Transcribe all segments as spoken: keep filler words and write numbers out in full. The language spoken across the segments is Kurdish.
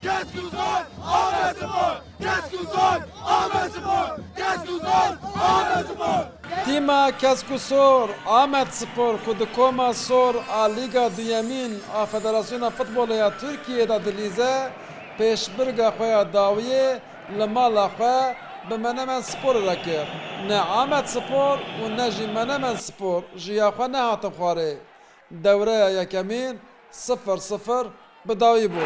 Kesk û Sor Amedspor! Kesk û Sor Amedspor! Kesk û Sor Amedspor! Tîma Kesk û Sor Amedspor ku di koma sor a Lîga Duyemîn a Federasyona Futbolê ya Tirkiyeyê de dilîze, pêşbirga xwe ya dawiyê li mala xwe bi Menemen Sporê re kir. Ne Amedspor û ne jî Menemen Spor ji ya xwe nehatin xwarê. Dewreya yekemîn sifir sifir bi dawî bû.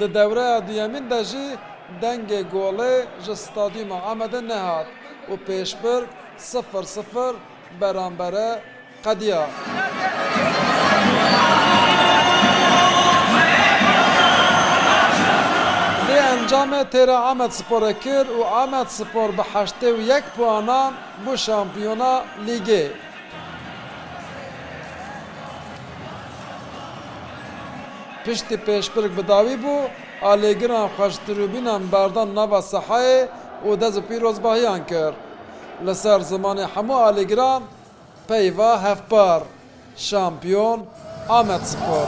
Di dewreya duyemîn de jî dengê golê ji Stadyuma Amedê nehat û pêşbirg sifir sifir berambere qediya. Vê encamê têra Amedsporê kir û Amedspor bi heştê û yek puanan bû şampiyona lîgê. Piştî pêşbirk bi dawî bû, alîgiran xwe ji tribûnan berdan nava sehayê û dest bi pîrozbahiyan kir. Li ser zimanê hemû alîgiran, peyva hevpar, şampiyon Amedspor.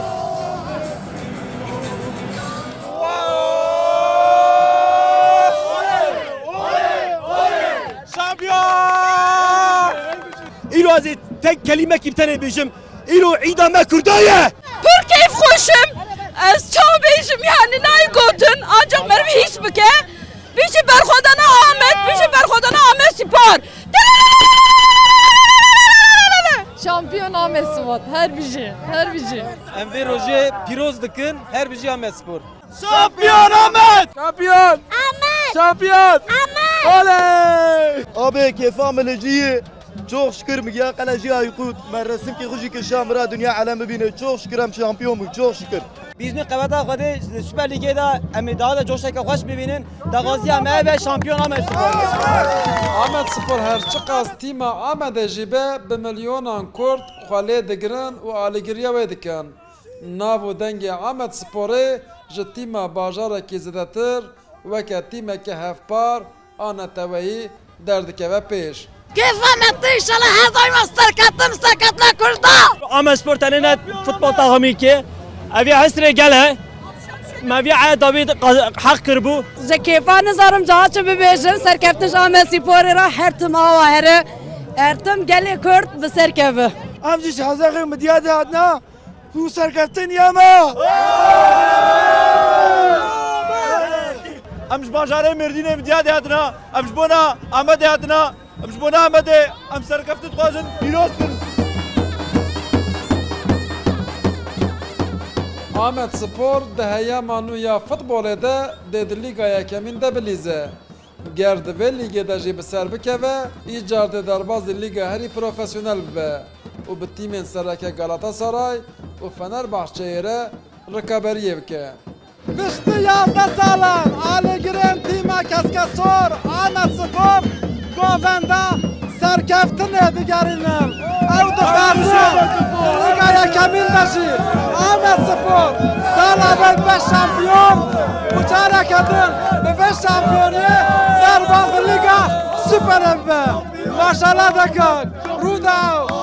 Şampiyon! Îro ez ê tek kelîmekî bi tenê bêjim. Îro îda me Kurda ye! Pir keyfxweş im. Ez çawa bêjim, yani nayê gotin, ancak meriv hîs bike. Bijî berxwedana Amed, bijî berxwedana Amedspor. Şampiyon Amedspor, her bijî, her bijî. Em vê rojê pîroz dikin, her bijî Amedspor. Şampiyon Amed! Şampiyon! Amed! Şampiyon! Amed! Oley! Abi kêfa min li cî yê. Çok şükür mi ya qele jî ayqût. Me resimkî xwe jî kişa min re dinya alem bibîne. Çok şükür em şampiyon bûn. Çok şükür. Bîznî qeweta Xwedê li Süper Lîgê de em ê daha de coşeke xweş bibînin. Daxwaziya me ev e, şampiyon Amedspor. Amedspor her çiqas tîma Amedê jî be, bi milyonan Kurd xwe lê digirin û alîgiriya wê dikin. Nav û dengê Amedsporê ji tîma bajarekî zêdetir weke tîmeke hevpar a neteweyî derdikeve pêş. Kêfa me tê, înşallah her daîma serkeftin, serkeftina Kurda. Amedspor tenê ne futbol taximîkê. Ev ya hesrê gel e. Me vî e Dawîd heq kiribû. Ji kêfa nizanim caha çi bibêjim, serkeftin ji Amedsporê re her tim awa here. Her tim gelê Kurd bi ser keve. Em jî ji hezexê midiyadê hatina. Ku serkeftin ya me! Em ji bajarê Mêrdînê bi diya de hatina, em ji bona Amedê hatina, em ji bona Amedê, em serkeftin dixwazin, pîroz kirin. Amedspor di heyama nû ya futbolê de dê di Lîga Yekemîn de bilîze. Ger di vê lîgê de jî bi ser bikeve, îcar dê derbazî lîga herî profesyonel bibe û bi tîmên sereke Galatasaray û Fenerbahçeyê re rikaberiyê bike. Piştî yazdeh salan alîgirên tîma Keskesor Amedspor govenda serkeftinê digerînin. Ew dixwazin di Lîga Yekemîn de jî Amedspor sala ber be şampiyon û careke din bi vê şampiyoniyê derbas Lîga Superê bibe. Maşallah dekan. Rûdaw.